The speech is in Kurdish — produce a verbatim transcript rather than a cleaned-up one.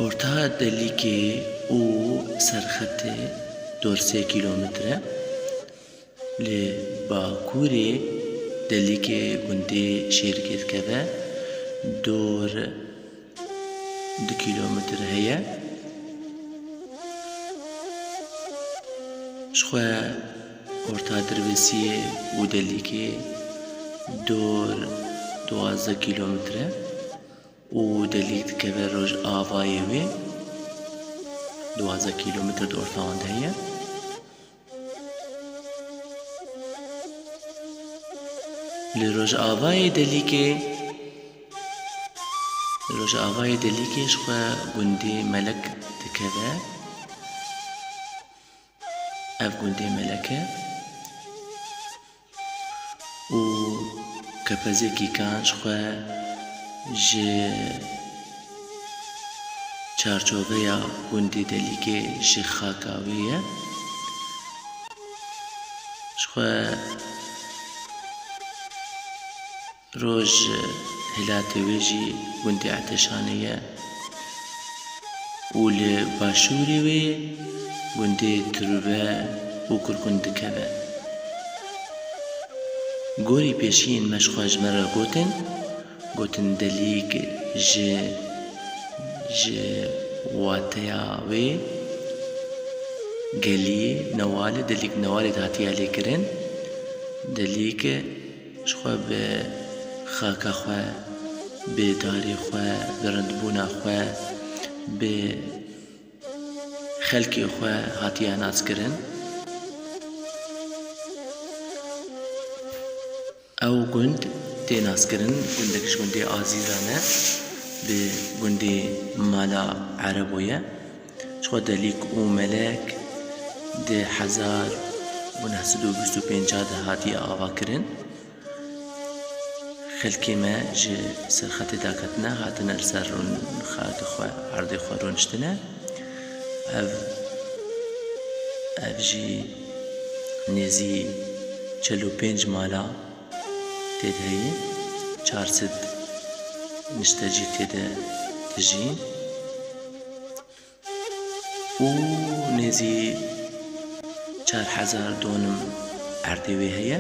Orta Delîkê û Serxetê dor sê kîlometre. Li bakurê Delîkê gundê Şêrikê dikeve, dor du kîlometre heye. Ji xwe orta Dirbêsiyê û Delîkê dor duwazdeh kîlometre û Delîk dikeve rojavayê wê, duwazdeh kîlometre di orta wan de heye. Li rojavayê Delîkê, li rojavayê Delîkê ji xwe gundê Melek dikeve. Ev gundê Melek e û kepezê Kîkan ji xwe ji çarçoveya gundê Delîkê ji xaka wê ye. Ji xwe roj hilatê wê jî gundê Eteşanê ye û li başûrê wê gundê Tirûbe û Kurkun dikeve. Gorî pêşiyên me ji xwe ji me re gotin, gotin Delîk ji, ji wateya wê gelî Newalê, Delîk Newalê de hatiye lêkirin. Delîk ji xwe bi xaka xwe, bi darê xwe, bi rindbûna xwe, bi xelkê xwe hatiye naskirin. Ew gund tê naskirin gundek ji gundê Azîzan e, bi gundê Mala Erebo ye. Ji xwe Delîk û Melek di hezar û neh sed û bîst û pênc de hatiye avakirin. Xelkê me ji Serxetê daketine, hatine li ser rûn xakê xwe, erdê xwe rûniştine. Ev, ev jî nêzî çel û pênc mala tê de heye, çar sed niştecî tê de dijîn. Û nêzî çar hezar donim erdê wê heye.